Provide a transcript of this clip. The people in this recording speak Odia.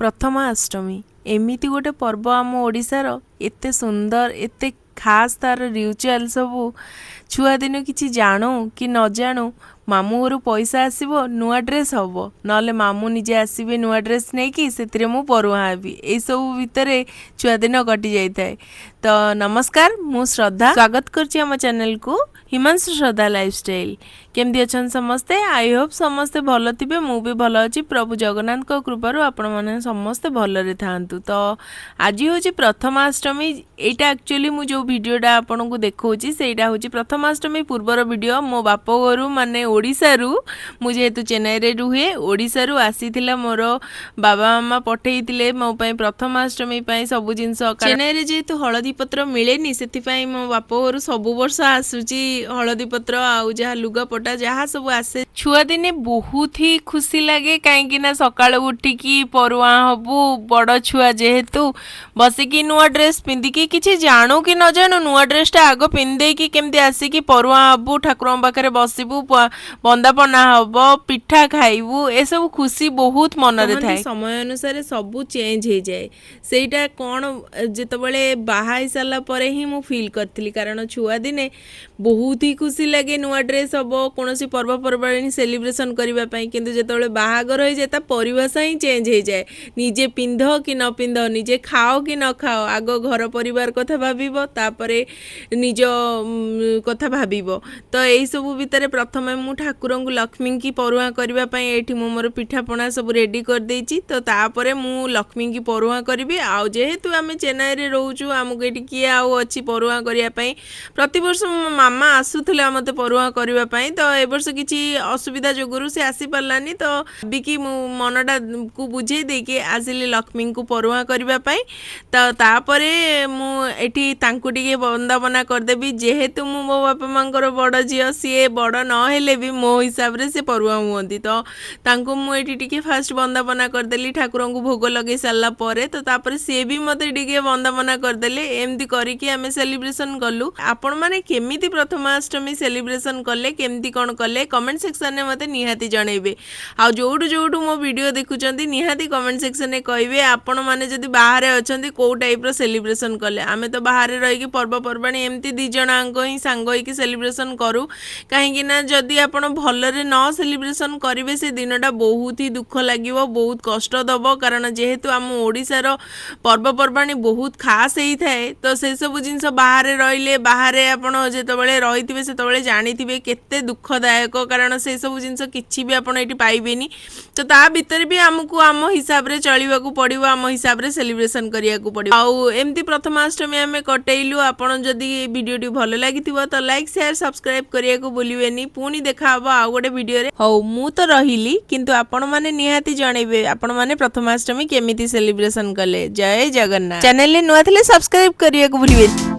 ପ୍ରଥମାଷ୍ଟମୀ ଏମିତି ଗୋଟେ ପର୍ବ ଆମ ଓଡ଼ିଶାର, ଏତେ ସୁନ୍ଦର, ଏତେ ଖାସ୍, ତାର ରିଚୁଆଲ୍ ସବୁ। ଛୁଆଦିନୁ କିଛି ଜାଣୁ କି ନ ଜାଣୁ, ମାମୁଁ ଘରୁ ପଇସା ଆସିବ, ନୂଆ ଡ୍ରେସ୍ ହବ, ନହେଲେ ମାମୁଁ ନିଜେ ଆସିବେ ନୂଆ ଡ୍ରେସ୍ ନେଇକି, ସେଥିରେ ମୁଁ ପରୁହାଁ ହେବି। ଏଇସବୁ ଭିତରେ ଛୁଆଦିନ କଟି ଯାଇଥାଏ। ତ ନମସ୍କାର, ମୁଁ ଶ୍ରଦ୍ଧା, ସ୍ୱାଗତ କରୁଛି ଆମ ଚ୍ୟାନେଲକୁ ହିମାଂଶୁ ଶ୍ରଦ୍ଧା ଲାଇଫଷ୍ଟାଇଲ୍। କେମିତି ଅଛନ୍ତି ସମସ୍ତେ? I Hope ସମସ୍ତେ ଭଲ ଥିବେ। ମୁଁ ବି ଭଲ ଅଛି। ପ୍ରଭୁ ଜଗନ୍ନାଥଙ୍କ କୃପାରୁ ଆପଣମାନେ ସମସ୍ତେ ଭଲରେ ଥାଆନ୍ତୁ। ତ ଆଜି ହେଉଛି ପ୍ରଥମାଷ୍ଟମୀ। ଏଇଟା ଆକ୍ଚୁଆଲି ମୁଁ ଯେଉଁ ଭିଡ଼ିଓଟା ଆପଣଙ୍କୁ ଦେଖାଉଛି, ସେଇଟା ହେଉଛି ପ୍ରଥମାଷ୍ଟମୀ ପୂର୍ବର ଭିଡ଼ିଓ। ମୋ ବାପ ଘରୁ, ମାନେ ଓଡ଼ିଶାରୁ, ମୁଁ ଯେହେତୁ ଚେନ୍ନାଇରେ ରୁହେ, ଓଡ଼ିଶାରୁ ଆସିଥିଲା। ମୋର ବାବା ମାମା ପଠେଇଥିଲେ ମୋ ପାଇଁ ପ୍ରଥମାଷ୍ଟମୀ ପାଇଁ ସବୁ ଜିନିଷ। ଚେନ୍ନାଇରେ ଯେହେତୁ ହଳଦୀ ପତ୍ର ମିଳେନି, ସେଥିପାଇଁ ମୋ ବାପ ଘରୁ ସବୁ ବର୍ଷ ଆସୁଛି ହଳଦୀ ପତ୍ର ଆଉ ଯାହା ଲୁଗାପଟା ଯାହା ସବୁ ଆସେ। ଛୁଆଦିନେ ବହୁତ ହି ଖୁସି ଲାଗେ, କାହିଁକି ନା ସକାଳୁ ଉଠିକି ପରୁଆଁ ହବୁ, ବଡ଼ ଛୁଆ ଯେହେତୁ, ବସିକି ନୂଆ ଡ୍ରେସ୍ ପିନ୍ଧିକି, କିଛି ଜାଣୁ କି ନ ଜାଣୁ, ନୂଆ ଡ୍ରେସ୍ଟା ଆଗ ପିନ୍ଧିଦେଇକି କେମିତି ଆସିକି ପରୁଆଁ ହବୁ, ଠାକୁରଙ୍କ ପାଖରେ ବସିବୁ, ବନ୍ଦାପନା ହବ, ପିଠା ଖାଇବୁ, ଏସବୁ ଖୁସି ବହୁତ ମନରେ ଥାଏ। ସମୟ ଅନୁସାରେ ସବୁ ଚେଞ୍ଜ ହେଇଯାଏ। ସେଇଟା କ'ଣ ଯେତେବେଳେ ବାହା ହେଇସାରିଲା ପରେ ହିଁ ମୁଁ ଫିଲ୍ କରିଥିଲି। କାରଣ ଛୁଆଦିନେ ବହୁତ ହି ଖୁସି ଲାଗେ, ନୂଆ ଡ୍ରେସ୍ ହବ, କୌଣସି ପର୍ବପର୍ବାଣୀ ସେଲିବ୍ରେସନ୍ କରିବା ପାଇଁ। କିନ୍ତୁ ଯେତେବେଳେ ବାହାଘର ହେଇଯାଏ, ତା ପରିଭାଷା ହିଁ ଚେଞ୍ଜ ହେଇଯାଏ। ନିଜେ ପିନ୍ଧ କି ନ ପିନ୍ଧ, ନିଜେ ଖାଅ କି ନ ଖାଅ, ଆଗ ଘର ପରିବାର କଥା ଭାବିବ, ତାପରେ ନିଜ କଥା ଭାବିବ। ତ ଏଇସବୁ ଭିତରେ ପ୍ରଥମେ ମୁଁ ଠାକୁରଙ୍କୁ, ଲକ୍ଷ୍ମୀଙ୍କି ପରୁହାଁ କରିବା ପାଇଁ ଏଇଠି ମୁଁ ମୋର ପିଠାପଣା ସବୁ ରେଡ଼ି କରିଦେଇଛି। ତ ତାପରେ ମୁଁ ଲକ୍ଷ୍ମୀଙ୍କି ପରୁହାଁ କରିବି। ଆଉ ଯେହେତୁ ଆମେ ଚେନ୍ନାଇରେ ରହୁଛୁ, ଆମକୁ ଏଠି କିଏ ଆଉ ଅଛି ପରୁହାଁ କରିବା ପାଇଁ? ପ୍ରତିବର୍ଷ ମୋ ମାମା ଆସୁଥିଲା ମୋତେ ପରୁହାଁ କରିବା ପାଇଁ। ତ ଏ ବର୍ଷ କିଛି ଅସୁବିଧା ଯୋଗୁରୁ ସେ ଆସିପାରିଲାନି। ତ ଭାବିକି ମୁଁ ମନଟାକୁ ବୁଝେଇ ଦେଇକି ଆସିଲି ଲକ୍ଷ୍ମୀଙ୍କୁ ପରୁହାଁ କରିବା ପାଇଁ। ତ ତାପରେ ମୁଁ ଏଠି ତାଙ୍କୁ ଟିକେ ବନ୍ଦାପନା କରିଦେବି। ଯେହେତୁ ମୁଁ ମୋ ବାପା ମାଙ୍କର ବଡ଼ ଝିଅ, ସିଏ ବଡ଼ ନହେଲେ ବି ମୋ ହିସାବରେ ସେ ପରୁହାଁ ହୁଅନ୍ତି। ତ ତାଙ୍କୁ ମୁଁ ଏଠି ଟିକେ ଫାଷ୍ଟ ବନ୍ଦାପନା କରିଦେଲି, ଠାକୁରଙ୍କୁ ଭୋଗ ଲଗେଇ ସାରିଲା ପରେ। ତ ତାପରେ ସିଏ ବି ମୋତେ ଟିକେ ବନ୍ଦାପନା କରିଦେଲେ। ଏମିତି କରିକି ଆମେ ସେଲିବ୍ରେସନ୍ କଲୁ। ଆପଣମାନେ କେମିତି ପ୍ରଥମାଷ୍ଟମୀ ସେଲିବ୍ରେସନ୍ କଲେ, କେମିତି କ'ଣ କଲେ, କମେଣ୍ଟ ସେକ୍ସନରେ ମୋତେ ନିହାତି ଜଣେଇବେ। ଆଉ ଯୋଉଠୁ ଯୋଉଠୁ ମୋ ଭିଡ଼ିଓ ଦେଖୁଛନ୍ତି, ନିହାତି କମେଣ୍ଟ ସେକ୍ସନରେ କହିବେ, ଆପଣମାନେ ଯଦି ବାହାରେ ଅଛନ୍ତି, କେଉଁ ଟାଇପ୍ର ସେଲିବ୍ରେସନ୍ କଲେ। ଆମେ ତ ବାହାରେ ରହିକି ପର୍ବପର୍ବାଣୀ ଏମିତି ଦୁଇ ଜଣଙ୍କ ହିଁ ସାଙ୍ଗ ହେଇକି ସେଲିବ୍ରେସନ୍ କରୁ। କାହିଁକି ନା ଯଦି ଆପଣ ଭଲରେ ନ ସେଲିବ୍ରେସନ୍ କରିବେ, ସେ ଦିନଟା ବହୁତ ହି ଦୁଃଖ ଲାଗିବ, ବହୁତ କଷ୍ଟ ଦେବ। କାରଣ ଯେହେତୁ ଆମ ଓଡ଼ିଶାର ପର୍ବପର୍ବାଣୀ ବହୁତ ଖାସ୍ ହେଇଥାଏ, ତ ସେସବୁ ଜିନିଷ ବାହାରେ ରହିଲେ, ବାହାରେ ଆପଣ ଯେତେବେଳେ ରହିଥିବେ, ସେତେବେଳେ ଜାଣିଥିବେ କେତେ ଦୁଃଖଦାୟକ। କାରଣ ସେସବୁ ଜିନିଷ କିଛି ବି ଆପଣ ଏଠି ପାଇବେନି। ତ ତା ଭିତରେ ବି ଆମକୁ ଆମ ହିସାବରେ ଚଳିବାକୁ ପଡ଼ିବ, ଆମ ହିସାବରେ ସେଲିବ୍ରେସନ୍ କରିବାକୁ ପଡ଼ିବ। ଆଉ ଏମିତି ପ୍ରଥମାଷ୍ଟମୀ ଆମେ କଟେଇଲୁ। ଆପଣ ଯଦି ଏ ଭିଡ଼ିଓଟି ଭଲ ଲାଗିଥିବ, ତ ଲାଇକ୍, ସେୟାର, ସବସ୍କ୍ରାଇବ୍ କରିବାକୁ ଭୁଲିବେନି। ପୁଣି ଦେଖା ହବ ଆଉ ଗୋଟେ ଭିଡ଼ିଓରେ। ହଉ, ମୁଁ ତ ରହିଲି, କିନ୍ତୁ ଆପଣମାନେ ନିହାତି ଜଣେଇବେ ଆପଣମାନେ ପ୍ରଥମାଷ୍ଟମୀ କେମିତି ସେଲିବ୍ରେସନ୍ କଲେ। ଜୟ ଜଗନ୍ନାଥ। ଚ୍ୟାନେଲରେ ନୂଆ ଥିଲେ ସବସ୍କ୍ରାଇବ୍ କରିବାକୁ ଭୁଲିବେନି।